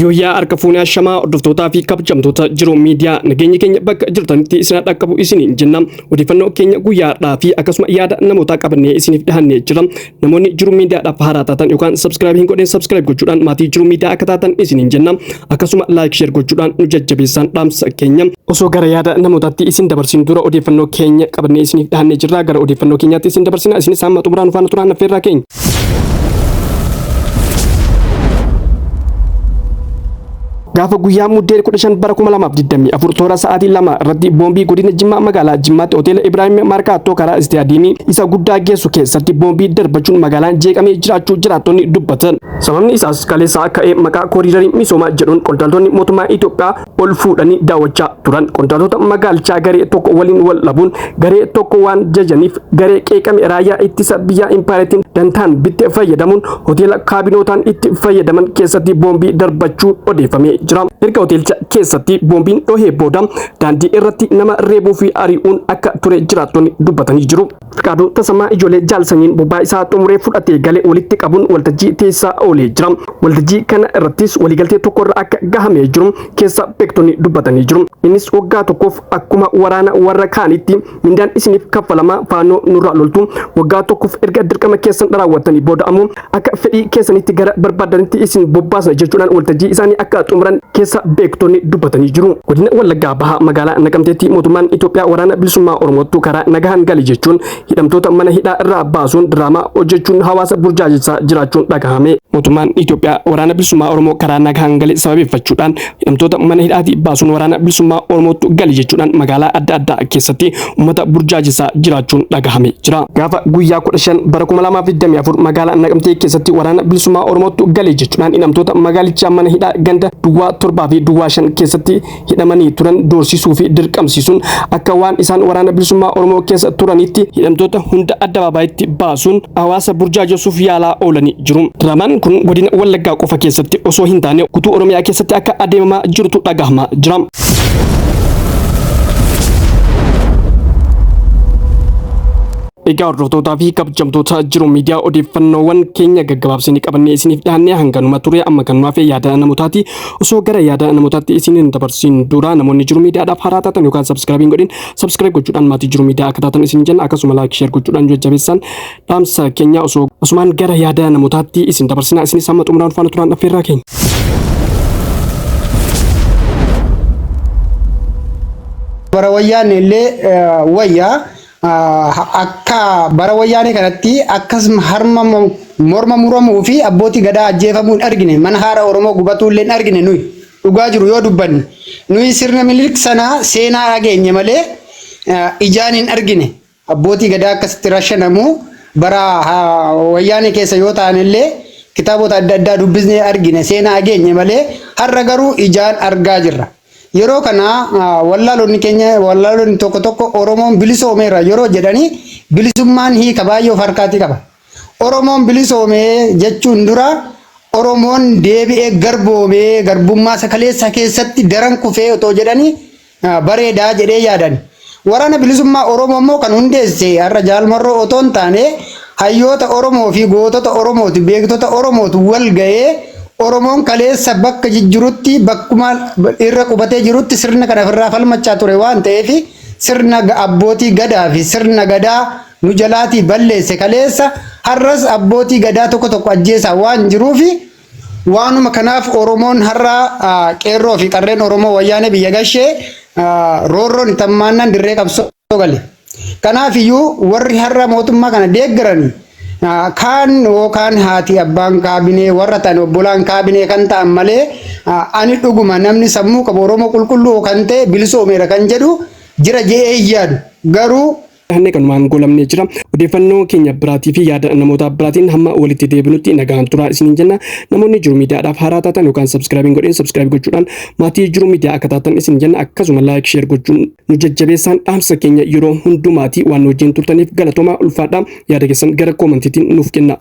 Yooyyaa harka fuunee ashamaa hordoftootaa fi kabajamtoota Jiruu Miidiyaa, nageenyi keenya bakka jirtanitti isin dhaqqabu isiniin jenna. Odeeffannoo keenya guyyaadhaa fi akkasuma yaada namootaa qabannee isiniif dhihannee jira. Namoonni Jiruu Miidiyaadhaaf haaraa taatan yookaan subscribe hin godhin, subscribe gochuudhaan maatii Jiruu Miidiyaa akka taatan isiniin jenna. Akkasuma like, share gochuudhaan nu jajjabeessaan dhaamsa keenya. Osoo gara yaada namootaatti isin dabarsin dura odeeffannoo keenya qabannee isiniif dhihannee jirra. Gara odeeffannoo keenyaatti isin dabarsina. Isinis hamma xumuraan nu faana turaan affeerraa keenya. Gaafa guyyaa Muddee 15 bara 2024 toora sa'aatii 2 irratti boombii godina Jimmaa magaalaa Jimmaatti hoteela Ibraahim Maarkaattoo karaa istaadiyeemii isa guddaa geessu keessatti boombii darbachuun magaalaan jeeqamee jiraachuu jiraattonni dubbatan. Sababni isaas kaleessaa ka'ee maqaa kooriidarii misoomaa jedhuun qondaaltonni mootummaa Itoophiyaa ol fuudhanii daawwachaa turan. Qondaaltota magaalichaa garee tokko waliin wal dhabuun garee tokko waan jajaniif garee qeeqame raayyaa ittisa biyyaa impaareetiin dantaan bitte fayyadamuun hoteela kaabinootaan itti fayyadaman keessatti boombii darbachuu odeeffamee jira. Erga hoteelicha keessatti boombiin dhohee booda daandii irratti nama reebuu fi ari'uun akka ture jiraattonni dubbatanii jiru. Fiqaaduu Tasammaa ijoollee Jaal Sanyiin bobbaa isaa xumuree fudhatee gale walitti qabuun waltajjii teessisaa oolee jira. Waltajjii kana irrattis waliigaltee tokko irra akka gahamee jiru keessa beektonni dubbatanii jiru. Innis waggaa tokkoof akkuma waraana warra kaanitti mindaan isiniif kaffalamaa, faannoo nurraa loltu, waggaa tokkoof erga dirqama keessan raawwattanii booda ammoo akka fedhii keessanitti gara barbaadanitti isin bobbaasna jechuudhaan waltajjii isaanii akka xumuran keessa beektonni dubbatanii jiru. Godina Wallaggaa Bahaa magaalaa Naqamteetti mootummaan Itoophiyaa waraana bilisummaa Oromoottu karaa nagahaan gali jechuun hidhamtoota mana hidhaa irraa baasuun diraamaa hojjechuun hawaasa burjaajessaa jiraachuun dhagahame. Mootummaan Itoophiyaa waraana bilisummaa Oromoo karaa nagahaan gale sababeeffachuudhaan hidhamtoota mana hidhaatii baasuun waraana bilisummaa Oromoottu gali jechuudhaan magaalaa adda addaa keessatti uummata burjaajessaa jiraachuun dhagahame jira. Gaafa guyyaa 15 bara 2024 magaalaa Naqamtee keessatti waraana bilisummaa Oromoottu gale jechuudhaan hidhamtoota magaalichaa mana hidhaa ganda duwwaa 7 fi duwwaa 5 keessatti hidhamanii turan doorsisuu fi dirqamsiisuun akka waan isaan waraana bilisummaa Oromoo keessa turanitti hidhamtoota hunda addabaabaayitti baasuun hawaasa burjaajessuuf yaalaa oolanii jiru. Diraamaan kun godina Wallaggaa qofa keessatti osoo hin taane guutuu Oromiyaa keessatti akka adeemamaa jirutu dhagahamaa jira. Egaa hordoftootaa fi kabajamtoota Jiru Miidiyaa, odeeffannoowwan keenya gaggabaabsinii qabannee isiniif dhiyaannee hanganuma ture. Amma kan nuuf yaada namootaati. Osoo gara yaada namootaatti isin hin dabarsin dura namoonni Jiru Miidiyaadhaaf haaraa taatan yookaan subscribe hin godhin, subscribe gochuudhaan maatii Jiru Miidiyaa akka taatan isin jenna. Akkasuma like, share gochuudhaan jajjabeessan dhaamsa keenya. Osoo asumaan gara yaada namootaatti isin dabarsina, isinis hamma xumuraan faana turaan affeerraa keenya. Bara wayyaanne illee wayyaa akka bara wayyaanee kanatti akkasuma harma morma muramuu fi abbootii gadaa ajjeefamuu hin argine, mana haadha Oromoo gubatuu illee hin argine. Nuyi dhugaa jiru yoo dubbanne, nuyi sirna Minilik sana seenaa dhageenye malee ijaan hin argine. Abbootii gadaa akkasitti rashanamuu bara wayyaanee keessa yoo ta'an illee kitaabota adda addaa dubbisnee argine, seenaa dhageenye malee har'a garuu ijaan argaa jirra. Yeroo kana wallaalonni keenya, wallaalonni tokko tokko Oromoon bilisoomeera yeroo jedhanii, bilisummaan hiika baay'ee of harkaatii qaba. Oromoon bilisoomee jechuun dura Oromoon deebi'ee garboomee garbummaa sakaleessaa keessatti daran kufee otoo jedhanii bareedaa jedhee yaadan. Waraana bilisummaa Oromoo immoo kan hundeesse har'a Jaal Marroo otoo hin taane hayyoota Oromoo fi gootota Oromooti, beektota Oromootu wal ga'ee Oromoon kaleessa bakka jijjirutti, bakkuma irra qubatee jirutti sirna kana ofirraa falmachaa ture waan ta'eef, sirna abbootii gadaa fi sirna gadaa nu jalaatii balleesse kaleessa, har'as abbootii gadaa tokko tokko ajjeesaa waan jiruufi waanuma kanaaf Oromoon har'a qeerroo fi qarreen Oromoo wayyaanee biyya gashee roorroon itti hammaannaan dirree qabsoo gale. Kanaaf iyyuu warri har'a mootummaa kana deeggarani kaan yookaan haati abbaan kaabinee warra ta'an, obbolaan kaabinee kan ta'an malee, ani dhuguma namni sammuu qabu Oromoo qulqulluu kan ta'e bilisoomeera kan jedhu jira je'ee hin yaadu. Garuu Hanne kanumaan goolabnee jira. Odeeffannoo keenya biraatii fi yaada namoota biraatiin hamma walitti deebinutti nagaan turaa isiniin jenna. Namoonni Jiru Miidiyaadhaaf haaraa taatan yookaan subscribe hin godhin, subscribe gochuudhaan maatii Jiru Miidiyaa akka taatan isin jenna. Akkasuma like, share gochuun nu jajjabeessaan dhaamsa keenya yeroo hundumaati. Waan nu wajjin turtaniif galatoomaa, ulfaadhaa. Yaada keessan gara koomantiitiin nuuf kenna.